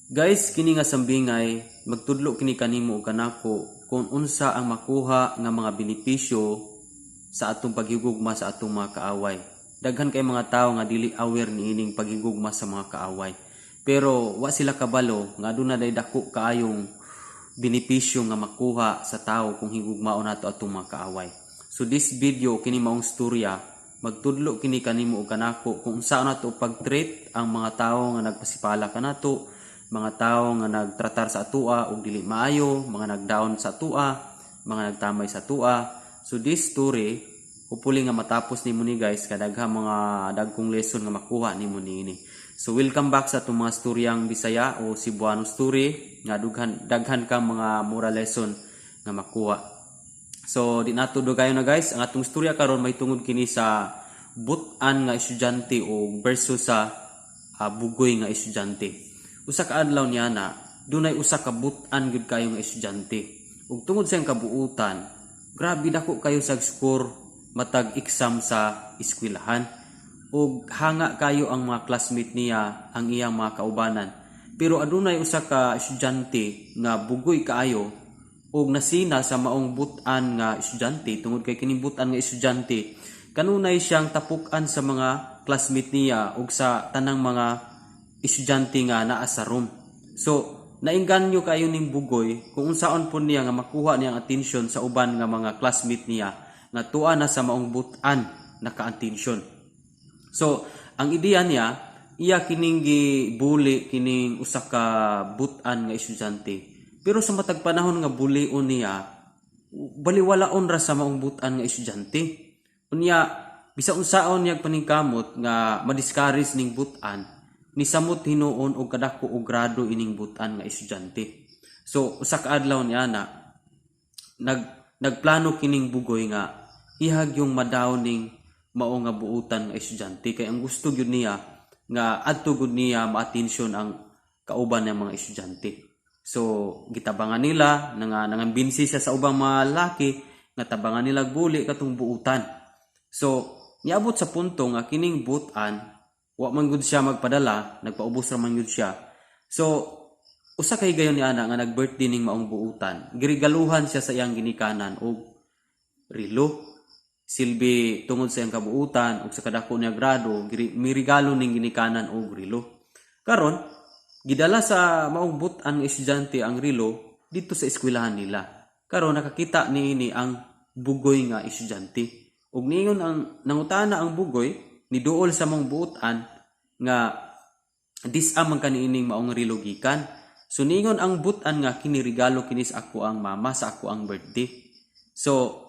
Guys, kini nga sambingay magtudlo kini kanimo ug kanako kung unsa ang makuha nga mga benepisyo sa atong paghigugma sa atong mga kaaway. Daghan kay mga tawo nga dili aware niining paghigugma sa mga kaaway. Pero wa sila kabalo nga aduna day dako kaayong benepisyo nga makuha sa tawo kung higugmaon nato atong mga kaaway. So this video, kini maong storya, magtudlo kini kanimo ug kanako kung unsaon nato pag-treat ang mga tawo nga nagpasipala kanato, mga tawo nga nagtratar sa atua og dili maayo, mga nagdown sa atua, mga nagtamay sa atua. So this story, hopefully nga matapos nimo ni, guys, kadaghang mga dagkong lesson nga makuha nimo niini. So welcome back sa atong mga storyang Bisaya o Cebuano story nga dughan daghan kang mga moral lesson nga makuha. So di nato dugayon na, guys, ang atong storya karon may tungod kini sa butan nga estudyante o versus sa bugoy nga estudyante. Usa ka adlaw niya na dunay usa ka butan gyud kayo nga estudyante. Ug tungod sa iyang kabuutan, grabe dako kayo sa score matag exam sa eskwelahan. Ug hanga kayo ang mga classmate niya, ang iyang mga kaubanan. Pero adunay usa ka estudyante nga bugoy kaayo ug nasina sa maong butan nga estudyante tungod kay kining butan nga estudyante kanunay siyang tapukan sa mga classmate niya ug sa tanang mga estudyante nga naa sa room. So, nainganyo kayo ning bugoy kung unsaon po niya nga makuha niya ang atensyon sa uban nga mga classmate niya nga tuwa na sa maong butan naka-atensyon. So, ang ideya niya, iya kining gibuli kining usa ka butan nga estudyante. Pero sa matag panahon nga bulion niya, baliwalaon ra sa maong butan nga estudyante. Unya, bisa unsaon niya paningkamot nga madiscourage ning butan, nisamot hinuon og kadako og grado ining butan nga estudyante. So, usa ka adlaw niya na nagplano kining bugoy nga ihag yung madaw ning mao nga buutan nga estudyante kay ang gusto gyud niya nga adto gud niya maatensyon ang kauban ng mga estudyante. So gitabangan nila nga nangambinsi siya sa ubang mga lalaki nga tabangan nila buli katong buutan. So niabot sa punto nga kining butan wa man gud siya magpadala, nagpaubos ra man gud siya. So usa kay gayon ni ana nga nag-birthday ning maong buutan. Girigaluhan siya sa iyang ginikanan og rilo. Silbi tungod sa iyang kabuutan ug sa kadako niya grado, mirigalo ning ginikanan og rilo. Karon, gidala sa maong butan nga estudyante ang rilo dito sa eskwelahan nila. Karon nakakita niini ang bugoy nga estudyante. Ug niingon ang nangutana ang bugoy, niduol sa maong buutan nga dis-a man kaniining maong rilo gikan. So niingon ang butan nga kini regalo kini sa ako ang mama sa ako ang birthday. So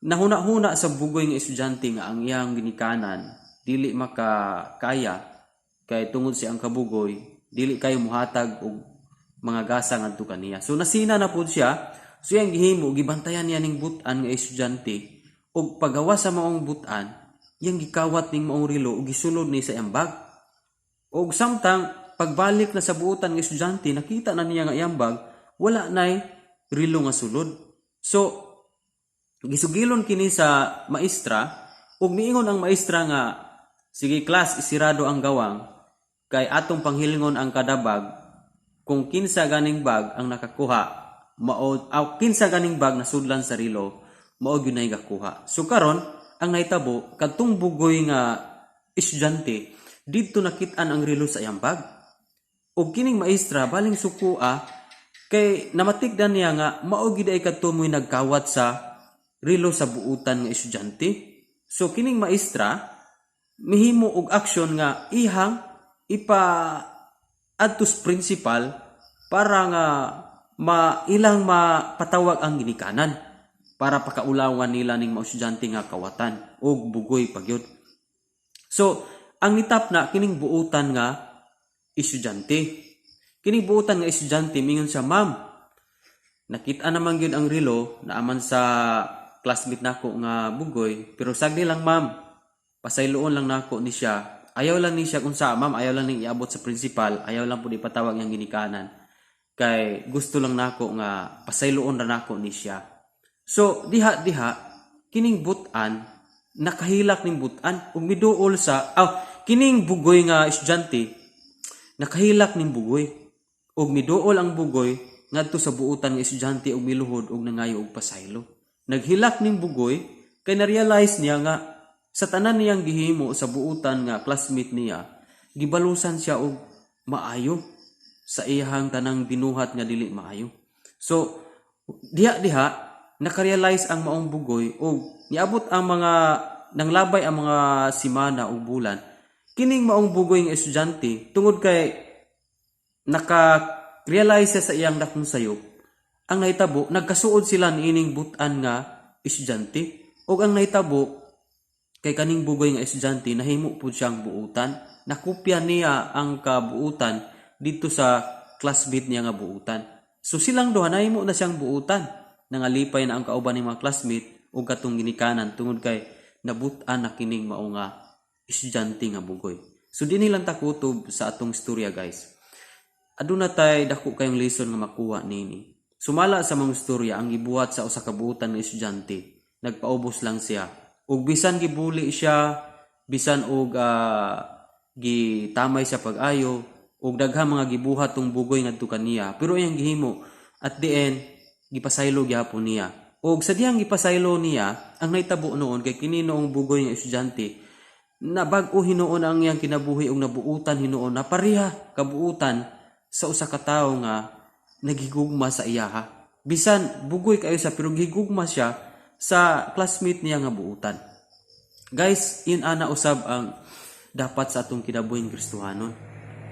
nahuna-huna sa bugoy nga estudyante nga ang iyang ginikanan dili makakaya kay tungod sa ang kabugoy dili kayo muhatag og mga gasa ngadto kaniya. So nasina na pud siya. So iyang gihimo, gibantayan niya ning butan nga estudyante ug pagawa sa maong butan, iyang gikawat ning maong rilo ug gisulod ni sa iyang bag. Og samtang pagbalik na sa buutan ng estudyante, nakita na niya nga iyang bag, wala nay rilo nga sulod. So, gisugilon kini sa maestra, ug niingon ang maestra nga, "Sige class, isirado ang gawang, kay atong panghilingon ang kada bag, kung kinsa ganing bag ang nakakuha, mao aw kinsa ganing bag nasudlan sa rilo, mao gyud nay gakuha." So karon, ang nahitabo, kadtong bugoy nga estudyante, didto nakit-an ang relo sa iyang bag. Ug kining maestra baling sukua kay namatikdan niya nga mao gid ay kadto mo'y nagkawat sa relo sa buutan nga estudyante. So kining maestra mihimo og aksyon nga ihang ipa adtos principal para nga mailang mapatawag ang ginikanan para pakaulawan nila ning mga estudyante nga kawatan og bugoy pagyud. So, ang nitap na kining buutan nga estudyante. Kining buutan nga estudyante mingon siya, "Ma'am, nakita naman gyud ang relo naaman sa classmate nako nga bugoy, pero sagdi lang, ma'am. Pasayloon lang nako ni siya. Ayaw lang ni siya kung sa, ma'am, ayaw lang ning iabot sa principal, ayaw lang pud ipatawag ang ginikanan. Kay gusto lang nako nga pasayloon ra nako ni siya." So diha diha kining butan nakahilak ning butan ug miduol sa aw kining bugoy nga estudyante nakahilak ning bugoy. Ug miduol ang bugoy ngadto sa buutan nga estudyante ug miluhod ug nangayo og pasaylo. Naghilak ning bugoy kay na-realize niya nga sa tanan niyang gihimo sa buutan nga classmate niya, gibalusan siya og maayo sa iyahang tanang binuhat nga dili maayo. So diha diha nakarealize ang maong bugoy og niabot ang mga nanglabay ang mga simana ug bulan, kining maong bugoy nga estudyante, tungod kay naka-realize siya sa iyang dakong sayop, ang nahitabo, nagkasuod sila niining butan nga estudyante. Ug ang nahitabo kay kaning bugoy nga estudyante nahimo pud siyang buutan. Nakopya niya ang kabuutan dito sa classmate niya nga buutan. So silang duha nahimo na siyang buutan. Nangalipay na ang kauban ning mga classmate ug katong ginikanan tungod kay nabut-an na kining mao nga estudyante nga bugoy. So dinhi lang ta kutob sa atong istorya, guys. Aduna tay dako kayong lesson nga makuha nini. Sumala sa mga istorya, ang gibuhat sa usa ka buutan nga estudyante, nagpaubos lang siya. Ug bisan gibuli siya, bisan og gitamay siya pag-ayo, ug daghang mga gibuhat tong bugoy ngadto kaniya, pero iyang gihimo at the end, gipasaylo gyapon niya. Ug sa dihang gipasaylo niya, ang nahitabo noon kay kini noong bugoy nga estudyante, na bag-o hinuon ang iyang kinabuhi ug nabuutan hinuon na pareha kabuutan sa usa ka tawo nga naghigugma sa iyaha. Bisan bugoy kayo sa, pero gihigugma siya sa classmate niya nga buutan. Guys, in ana usab ang dapat sa atong kinabuhing Kristohanon.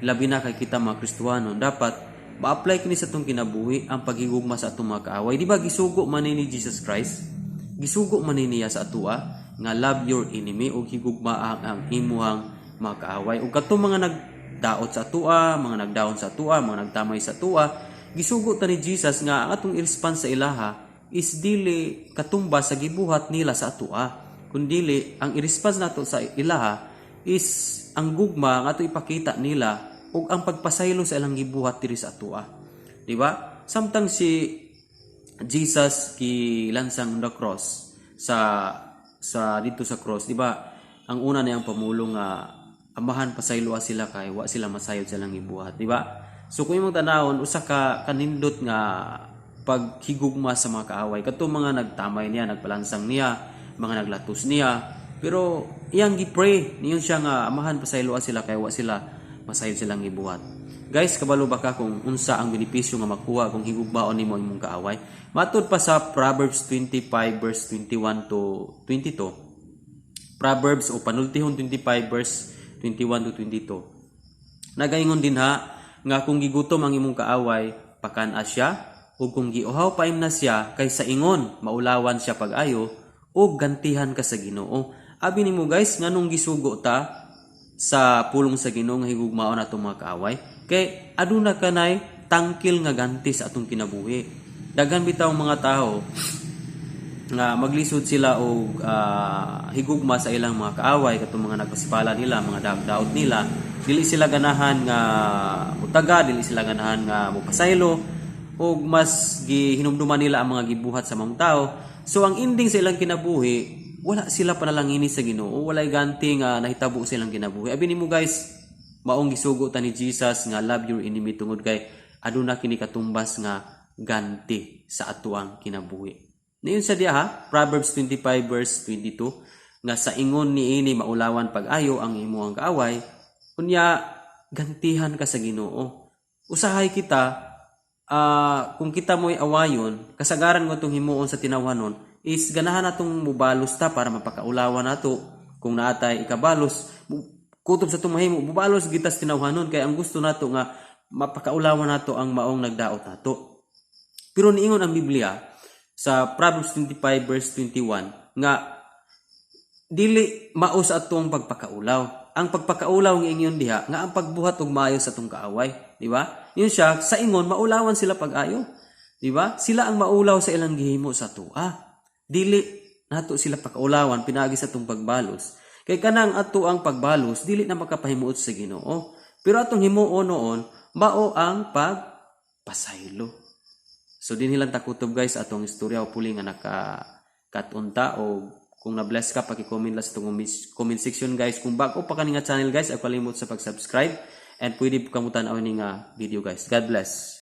Labi na kay kita mga Kristohanon, dapat ma-apply kini sa atong kinabuhi ang paghigugma sa atong mga kaaway. Di ba gisugo man ni Jesus Christ? Gisugo man ni niya sa atoa nga love your enemy ug higugma ang imuhang mga kaaway. Ug katong mga nagdaot sa atoa, mga nagdaon sa atoa, mga nagtamay sa atoa, gisugo ta ni Jesus nga ang atong i-response sa ilaha is dili katumba sa gibuhat nila sa atoa, kundili ang i-response nato sa ilaha is ang gugma nga ato ipakita nila ug ang pagpasaylo sa ilang gibuhat diri sa atoa. Di ba? Samtang si Jesus gilansang on the cross sa dito sa cross, di ba? Ang una niyang pamulong nga, "Amahan, pasayloa sila kay wa sila masayod sa ilang gibuhat," di ba? So kung imong tanawon, usa ka kanindot nga paghigugma sa mga kaaway, kadtong mga nagtamay niya, nagpalansang niya, mga naglatos niya, pero iyang gi-pray niyon siya nga, "Amahan, pasayloa sila kay wa sila masayod silang gibuhat." Guys, kabalo ba ka kung unsa ang benepisyo nga makuha kung higugmaon nimo imong kaaway? Matud pa sa Proverbs 25 verse 21 to 22. Proverbs o Panultihon 25 verse 21 to 22. Nagaingon dinha nga kung gigutom ang imong kaaway, pakan-a siya, ug kung giuhaw, paimna siya, kay sa ingon maulawan siya pag-ayo ug gantihan ka sa Ginoo. Abi nimo, guys, nganong gisugo ta sa pulong sa Ginoo nga higugmaon atong mga kaaway? Kay aduna kanay tangkil nga ganti sa atong kinabuhi. Daghan bitaw mga tao nga maglisod sila og higugma sa ilang mga kaaway, katong mga nagpasipala nila, mga daot nila. Dili sila ganahan nga mutaga, dili sila ganahan nga mopasaylo ug mas gihinumduman nila ang mga gibuhat sa mga tao. So ang ending sa ilang kinabuhi, wala sila panalangini sa Ginoo, walay ganti nga nahitabo sa ilang kinabuhi. Abi nimo, guys, maong gisugo ta ni Jesus nga love your enemy tungod kay aduna kini katumbas nga ganti sa atuang kinabuhi. Niyon sa diha ha, Proverbs 25 verse 22 nga sa ingon niini maulawan pag-ayo ang imong kaaway, unya gantihan ka sa Ginoo. Usahay kita, kung kita mo'y awayon, kasagaran nga itong himuon sa tinawhanon is ganahan natong mubalos ta para mapakaulawan nato. Kung naatay ikabalos, kutob sa itong mahimo, mubalos kita sa tinawhanon kay ang gusto nato nga mapakaulawan nato ang maong nagdaot nato. Pero niingon ang Biblia sa Proverbs 25 verse 21 nga dili mao sa atong pagpakaulaw. Ang pagpakaulaw ng ingon diha nga ang pagbuhat og maayo sa atong kaaway, di ba? Yun siya, sa ingon maulawan sila pag-ayo. Di ba? Sila ang maulaw sa ilang gihimo sa atoa. Dili nato sila pakaulawan pinaagi sa atong pagbalos. Kay kanang ato ang pagbalos dili na makapahimuot sa Ginoo. Pero atong himuon noon mao ang pagpasaylo. So dinhi lang ta kutob, guys, atong istorya o puli nga naka katunta o kung na-bless ka, paki-comment lang sa atong comment section, guys. Kung bago pa kani nga channel, guys, ay kalimot sa pag-subscribe. And pwede kamo tan-aw ni nga video, guys. God bless.